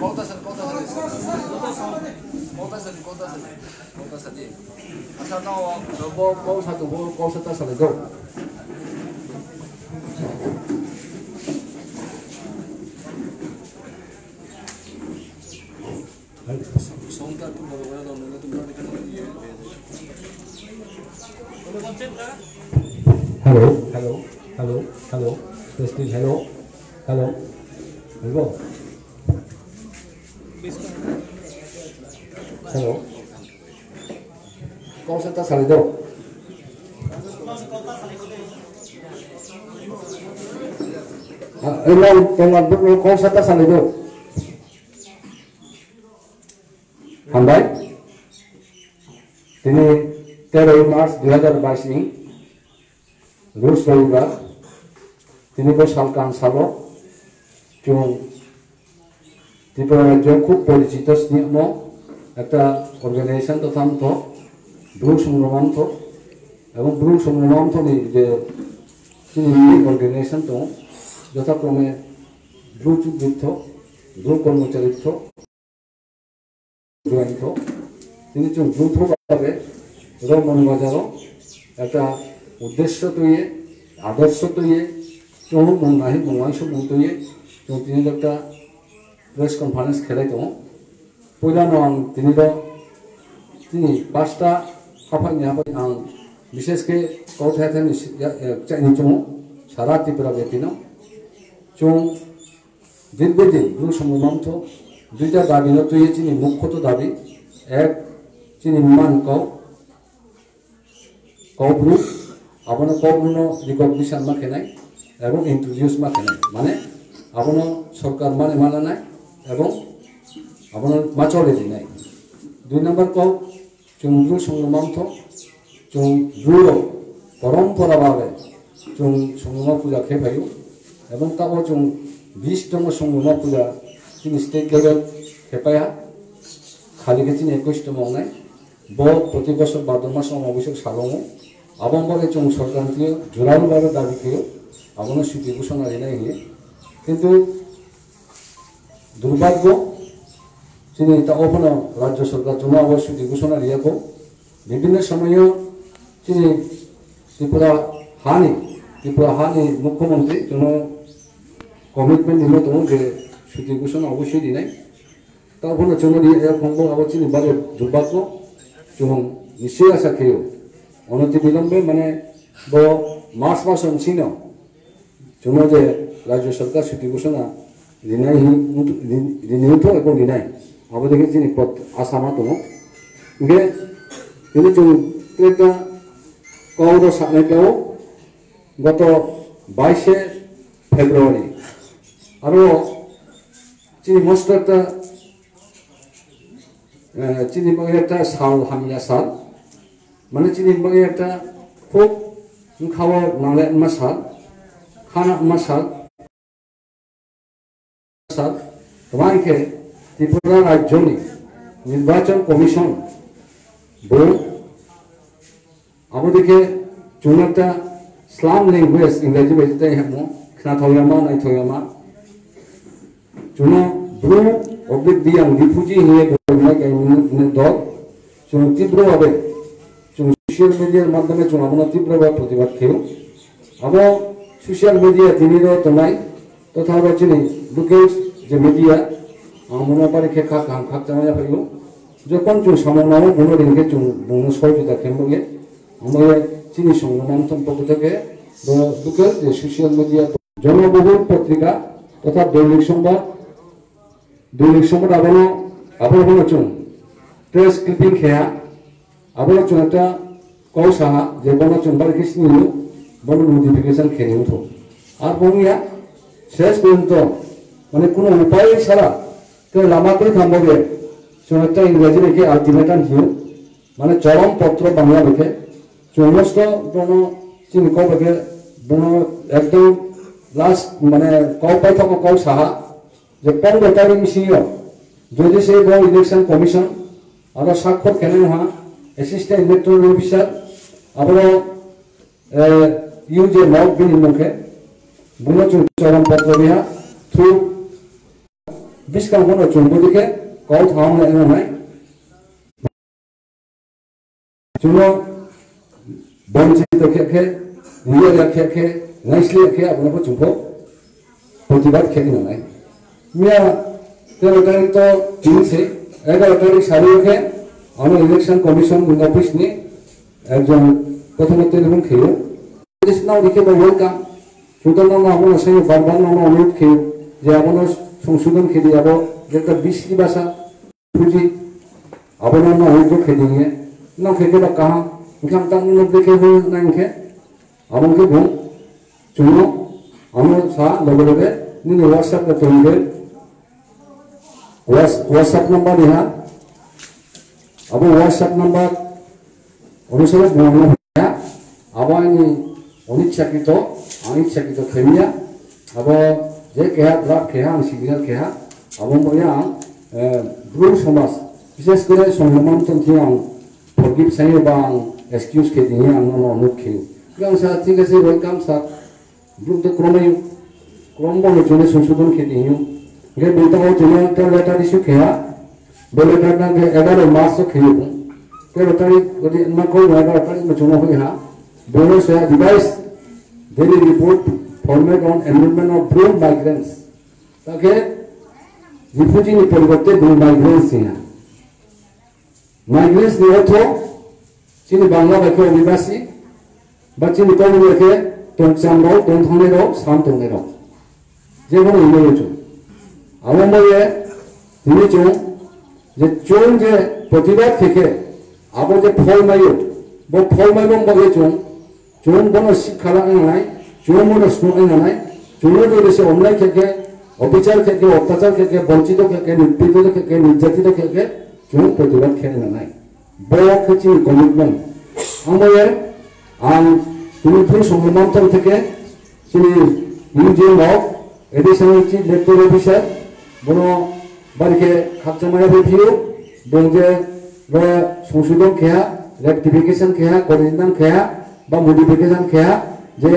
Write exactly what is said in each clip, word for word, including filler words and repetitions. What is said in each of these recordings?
Kau ta sa di, kau ta sa di. Kau ta sa di, kau ta sa di. Kau ta sa di. Asa no, bo, kau sa tong, bo, kau sa ta salai do. Hello, hello, hello, hello. Testing, hello, hello. Hello. Hello. Kau sa ta salai do. Ah, hello, tong ang kau sa ta salai do. Hambai. Tini তেরোই March দুই হাজার বাইশ ni Rus Roibar, tini bo salkang salo, chung Tripura rajyo khub porichito sniyamo ekta organization to thanng tho, Bru Songromamtho, ebong Bru Songromamtho ni je chini organization tong, jothakrome Bru chudritho, Bru kormocharitho, jointho. Tini chung joutho babe ro Moni Bazar o ekta uddesho tui ye, adorsho tui ye, chung mung nahi mung uaingsouhmung tui ye, chung tini ekta press conference khelai tong ou. Poila no ang tini ro tini pasta haphai ni haphai ang bishesh khe kauthai thai ni si-, ya, eh, kchaih ni chung ou, sara Tripura byapi no. Chung দীর্ঘদিন Bru Songromamtho দুইটা দাবি no tui ye chini মুখ্যত দাবি, এক, chini man kau, Kaubru, abo no Kaubru no recognition ma khe nai, ebong introduce ma khe nai. Mane, abo no sorkar mane ma la nai, ebong abo no ma chole ri nai. দুই number kau, chung Bru Songromamtho, chung Bru rao পরম্পরা ভাবে chung Songroma puja khe phai ou, ebong taoh wo chung বিশতম Songroma puja chini state level khe pai ha, খালি khe chini একুশতম ong nai, bo প্রতি বছর ভাদ্র মাস অমাবস্যা sal ong ou, abo ong ba khe chung sorkar ni thing yo জোরালো ভাবে দাবি khe ou, abo no chuti ঘোষণা ri nai hing ye. কিন্তু দুর্ভাগ্য, chini taoh wo pho no রাজ্য সরকার chung no abo chuti ঘোষণা ri ya khou. বিভিন্ন সময় yo chini Tripura ha ni, Tripura ha ni মুখ্যমন্ত্রী chung no commitment rimo tong ou je chuti ঘোষণা অবশ্যই ri nai. Taoh pho no chung no ri ya khong bo abo chini বারো দুর্ভাগ্য, chung নিশ্চয়ই আশা khe ou. অনতিবিলম্বে mane bo March মাস ong sing no chung no je রাজ্য সরকার chuti ঘোষণা ri nai hing, ri, ri ni ongtho ebong ri nai. Abo dei khe chini প্রত্যাশা ma tong ou. Hing khe, tini chung tre ta kau ro sanai kau, গত বাইশে February. Aro chini মস্ত একটা, eh, chini bagwi একটা sal hamya sal. Mane chini bagwi একটা খুব bkha wo nanglai ma sal, khana ma sal. Sal, tma hing khe Tripura রাজ্য ni নির্বাচন commission bo abo dei khe chung একটা slum language, Engraji bai tei hemo, khnathao ya ma, naithao ya ma. Chung no Bru oblique Reang refugee hing ye bo nai kai ni dol, chung তীব্র ভাবে, chung social media মাধ্যমে chung abo no তীব্র ভাবে প্রতিবাদ khe ou. Abo social media tini ro tongnai, তথা ro chini local je media, ang bo no bari khe kha kaham khakchangma ya phai ou. যখন chung samung nang ou, bo no ring khe chung bung no সহযোগিতা khe bo ye, abo ye chini Songromamtho ni পক্ষ থেকে bo local je social media, জনবহুল পত্রিকা তথা দৈনিক সংবাদ, দৈনিক সংবাদ abo no, abo no chung press clipping khe ha, abo no chung একটা kau sa ha je bo no chung bari khe sini ou, bo no notification khe ni ongthou. Ar bo ong ya, শেষ পর্যন্ত, mane কোনো উপায় ছাড়া, tei lama kroi thang bo ye, chung একটা Engraji bai khe ultimatum hing ou, mane চরমপত্র Bangla bai khe, chung সমস্ত bo no chini kau bai khe, bo no একদম last, mane kau paithaomo kau sa ha, je পনেরো তারিখ bsing yo, যদি se bo election commission, aro স্বাক্ষর khe nai ha, assistant electoral officer, abo, eh, U J Mok bini mung khe, bo no chung Charampatra ri ha, through Buskang pho no chung bo dei khe kau thang nai nang nai. Chung no bonchito khe khe, riyaya khe khe, naisli khe abo no pho chung pho protibad khe nang nai. Miya tero tarik to tini se, egaro tarik sari khe, ano Election Commission ni office ni ekjon prothomo telephone khe ou. Nrao ni khe bo welcome. Chung to nrao no abo no sai bar bar nrao no onurodh khe ou, je abo no songsodhon khe di, abo je ekta bisri basa, phuji, abo no nrao no onurodh khe di hing ye. Nrao khe khe ba kaham, hing khe ang ta nrao no brekhe hing nai hing khe, abo khe bung, chung no, ano sa loge loge, nini WhatsApp le tong de, Whats-, WhatsApp number ni ha, abo WhatsApp number onusare bung no ha, abo aini onichakito, ang ichakito khe mi ya, abo je keha draft khe ha, ang signature khe ha, abo mo ya ang, eh, Bru somaj, bishes kore Songrama Mthoh thing ang forgive sai ba ang excuse khe di hing ye ang no onurodh khe ou. Ang sa, thik ase, welcome sir. Bru to kromai ou, krom bo no chung no songsodhon khe di hing ou. Hing khe bung taoh wo chung no ekta letter issue khe ha, bo letter no khe egaro March wo khe ou. Tero tarik, odi ma kau no egaro tarik no chung no hoih ha. Bung no se ha revised daily report format on enrollment of Bru migrants. Ta khe refugee ni poriborte bung migrants hing ha. Migrants ni ortho, chini Bangla bai khe obhibasi, ba chini kau bai khe tongcham rao, tongthangnai rao, sam tongnai rao. Je bo no hingmai ou chung. Abo bai ye, tini chung, je chung je protibad khe khe, abo je pholmai ou, bo pholmaimo bai ye chung, chung bo no sikha la nang nai, chung bo no snuh nang nai, chung no jodi se onnai khe khe, অবিচার khe khe, অত্যাচার khe khe, বঞ্চিত khe khe, নিপীড়িত khe khe, নির্যাতিত khe khe, chung প্রতিবাদ khe nang nai. Bo khe chini commitment. Ang bai ye, ang tini Bru Songrama Mthoh theke, chini U J Mok, Additional Chief Electoral Officer, bo no bari khe khakchangmai ya phi ou, bung je ro songsodhon khe ha, rectification khe ha, correction khe ha, ba modification khe ha, je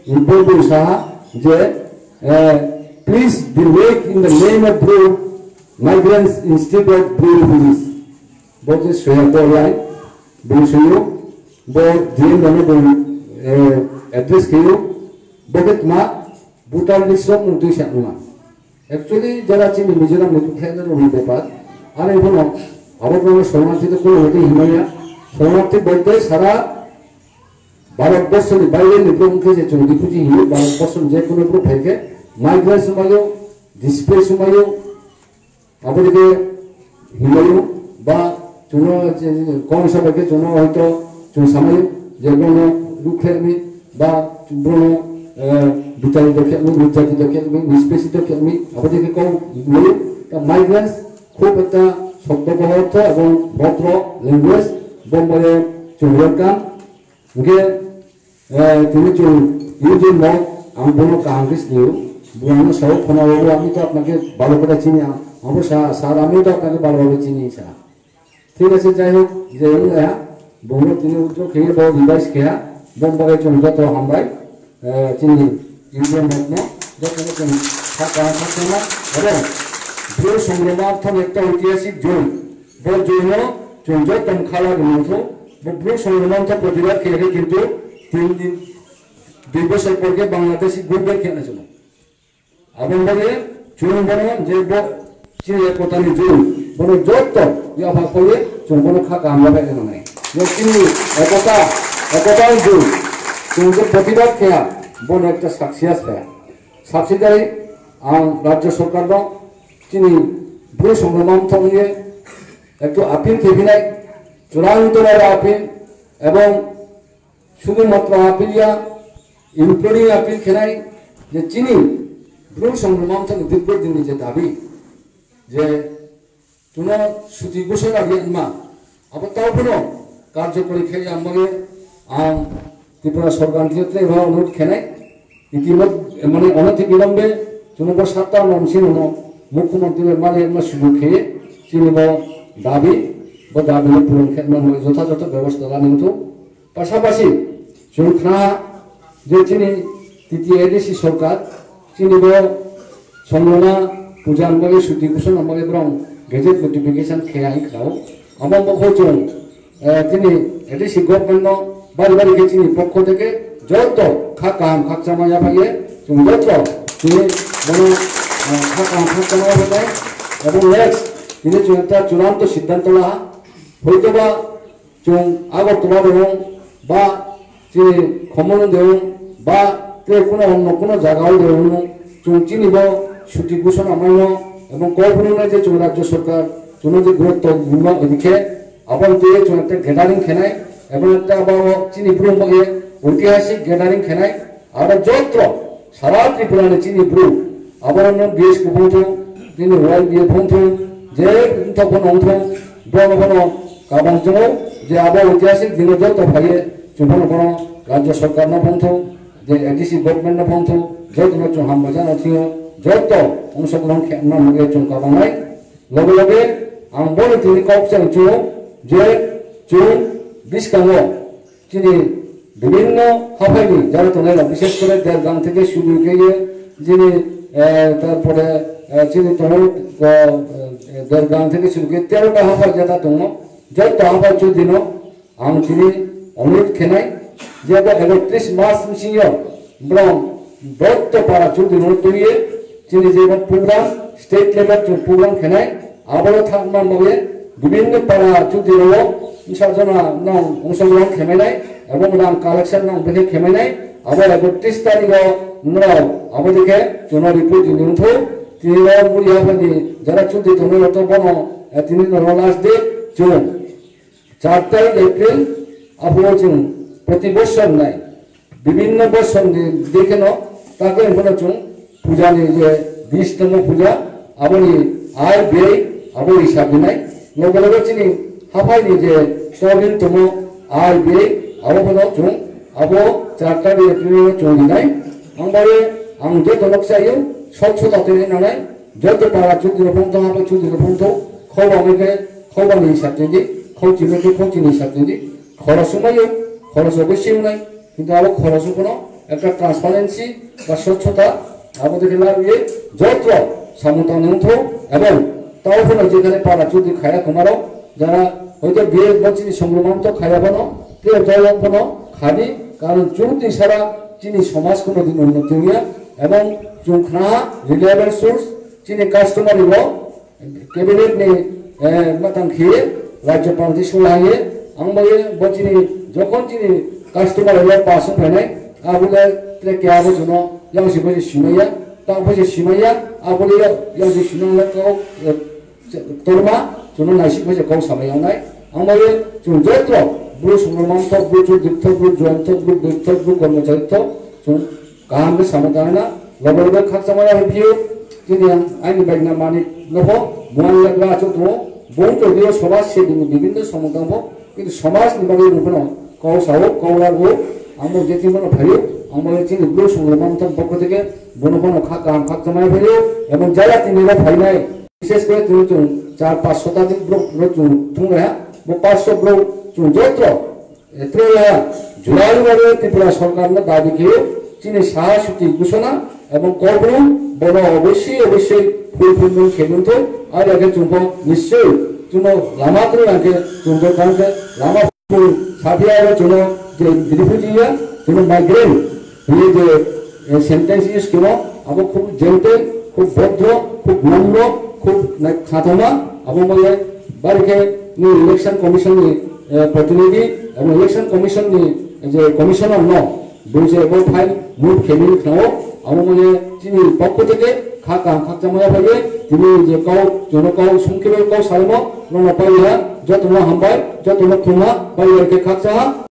report bung sa ha, je, eh, please delete in the name of Bru migrants instead of Bru refugees. Bo je soi ha bo line, bung soi ou, bo D M no bung, eh, address khe ou, bo khe tma, voter list rao mung tuisa nma. Actually, jara chini Mizoram ni khe na rao ni bepar, are pho no, abo pho no শরণার্থী to kuno hoite hingmai ya, শরণার্থী বলতে সারা ভারতবর্ষ ni বাইরে ni brouh khe je chung refugee hing ou, Bharatvarsha ni je kuno brouh phai khe, migrants ongmai ou, displaced ongmai ou, abo dei khe hingmai ou, ba chung no je, kau sa bai khe chung no hoito chung samai ou, je brouh no ruhkhlai mi, ba brouh no, eh, বিতাড়িত khe mi, নির্যাতিত khe mi, নিষ্পেষিত khe mi, abo dei khe kau hingmai ou. Ta migrants খুব একটা শক্তপোক্ত এবং ভদ্র language, bo bai ye chung welcome. Hing khe, eh, tini chung U J Mok, ang bo no kaham khe sini ou, bung ang no sao khona ou, আমি তো আপনাকে ভালো করে চিনি, ang, ang bo sa, sir, আমিও তো আপনাকে ভালোভাবে চিনি, sa. ঠিক আছে, যাই হোক, je ong lai ha, bung no tini withdraw khe ye bo revise khe ha, bo bai ye chung joto hambai, eh, chini U J Mok no, joto no chung saka ha thangma, এবং Bru Songrama Mthoh একটা ঐতিহাসিক জোট, bo জোট no chung joto mkhala ri nang thou, bo Bru Songrama Mthoh প্রতিবাদ khe khe কিন্তু তিন দিন, দুই বছর পর khe Bangladesh go back khe nai chung. Abo bai ye chung bo no je bo chini একতা ni জোট, bo no joto yapha khe ye chung bo no kha kaham ya bai nang nai. Bo chini একতা, একতা ni জোট, chung je প্রতিবাদ khe ha, bo no একটা success khe ha. Subsidiary ang রাজ্য সরকার no chini Bru Songrama Mthoh ye একটু appeal khe phi nai, চূড়ান্ত ভাবে appeal, এবং শুধুমাত্র appeal ya, including appeal khe nai, je chini Bru Songrama Mthoh ni দীর্ঘদিন ni je দাবি, je chung no ছুটি ঘোষণা ri ya nma, abo tao pho no কার্যকরী khe ya bai ye ang Tripura সরকার ni thing yo tre ba অনুরোধ khe nai. ইতিমধ্যে, মানে, অনতিবিলম্বে chung no bo সাত তারিখ ni sing no মুখ্যমন্ত্রী bai mali ma সুযোগ khe ye chini bo দাবি, bo দাবি no পূরণ khe nma যথাযথ ব্যবস্থা la nang thou. পাশাপাশি chung khna je chini TTAADC Sarkar, chini bo Songrama Puja ni bagwi, chuti ghosona ni bagwi brao gazette notification khe ya hing khna ou. Abo bo khe chung, eh, chini A D C government no bari bari khe chini pokho theke joto kha kaham khakchangma yaphai ye chung joto tini bono, eh, kha kaham khakchangma yaphai nai. Ebong next tini chung ekta churanto siddhanto la ha. Hoitoba chung Agartala de ong ba chini Khumulwng de ong ba tre kuno ongno kuno jaga wo de ong, chung chini bo chuti ghosona maimo ebong Kaubru no je chung rajyo sorkar chung no je gurutto rima, odi khe abo ni twi ye chung ekta gathering khe nai, ebong ekta abo chini Bru bai ye oitihasik gathering khe nai. Aro joto sara Tripura ni chini Bru, abo no B S K phung thung, chini Y B A phung thung, je mthoh phano ong thung, brao no phano kabang chung ou, je abo oitihasik dino joto phai ye chung phano phano rajyo sorkar no phung thung, je A D C government no phung thung, joto no chung hambai jano thing ou, joto ongsoglong khe nang ye chung kabang nai. Loge loge ang bo ni tini kok chang chung ou, je chung buskang wo chini bibhinno haphai ni jara tongnai rao, bishesh kore Dergang theke suru khe ye, chini, eh, tarpore, eh, chini tong ou, eh, Dergang theke suru khe tero ta haphai jara tong ou, joto haphai chudri no ang tini onurodh khe nai, je bo ekotris March bsing yo brao joto para chudri no tui ye, chini je bo program, state level chung program khe nai, abo no thanngma bai ye, bibhinno para chudri rao wo bsa jona nang ongsoglong khe mai nai, ebong rang collection nang bekhe khe mai nai, abo ekotris tarik wo nrao abo dei khe chung no report ri ni ong thou, tini yo muri haphai ni jara chudri tongnai rao to bono, eh, tini no last date chung char tarik April, aphuh wo chung proti bosor nai, bibhinno bosor ni dei khe no, ta khe phano chung puja ni je bis tongmo puja, abo ni ai bey, abo hisab ri nai, loge loge chini haphai ni je tobil tongmo ai bey, abo phano chung abo char tarik April wo chung ri nai. Ang bai ye ang joto no kchai ou, sochhota tui nai nang nai, joto para chudri rao phung thou, haphai chudri rao phung thou, khauba mai khe khauba ni hisab tong di, khauchi mai khe khauchi ni hisab tong di, khoros ongmai ou, khoros abo sing nai, kintu abo khoros ong phano ekta transparency ba sochhota, abo dei khe labu ye joto samung tang ni ong thou, ebong tao phano jekhane para chudri khaya khoma rao, jara hoito B S bo chini songrongma to khaya phano, tre jayang phano khadi, karon chudri sara chini somaj kuno din unnoti ong ya, ebong chung khna ha reliable source, chini customary law, cabinet ni, eh, matang khe ye rajyopal di sula ye, ang bai ye bo chini jokhon chini customary law pass ong phainai, abo le tre keha bo chung no yang si pho se simai ya, tang pho se simai ya, abo le yang, yang si sinang le kau, eh, torma, chung no naisik pho se kau samai ya nai. Ang bai ye chung joto, Bru songrongma tho, Bru chudri tho, Bru juan tho, Bru boi tho, Bru kormochari tho, chung kaham khe samung tang na, loge loge khakchangma ya phi ou, tini ang aini baigna Manik no pho, muan yakgra achouh tong ou, bung to dio somaj se bini bibhinno samung tang pho, kintu somaj ni bagwi bung phano kau sa ou, kau lag ou, ang bo je thing phano phai ou, ang bo je chini Bru songrongma tho pokho theke, bono phano kha kaham khakchangma ya phai ou, ebong jaya tini ro phainai, bishesh kore tini chung char panch shotadik brouh ro chung thung nai ha, bo panch sho brouh chung joto Tre ya, July mare Tripura sorkar no dabi khe ou, chini saha chuti ghosona ebong Kaubru bono obossoi obossoi fulfillment khe nung thou, are khe chung pho nischoi chung no lama kroi ang khe chung bo tang khe lama phu saphi ya aro chung no je refugee ya, chung no migrant hing ye je, eh, sentence use khemo, abo khub gentle, khub bhodro, khub nomro, khub nai-, khatoma, abo mo ye bari khe ni election commission ni, eh, protinidhi, ebong election commission ni je commissioner no, bo je bo file move khe ni khna ou, abo mo ye chini pokho theke kha kaham khakchangma ya phai ye, tini je kau, chung no kau sungkhe kau salmo, nung no pai ya, joto no hambai, joto no khulumma, pai ya khe khakchang ha.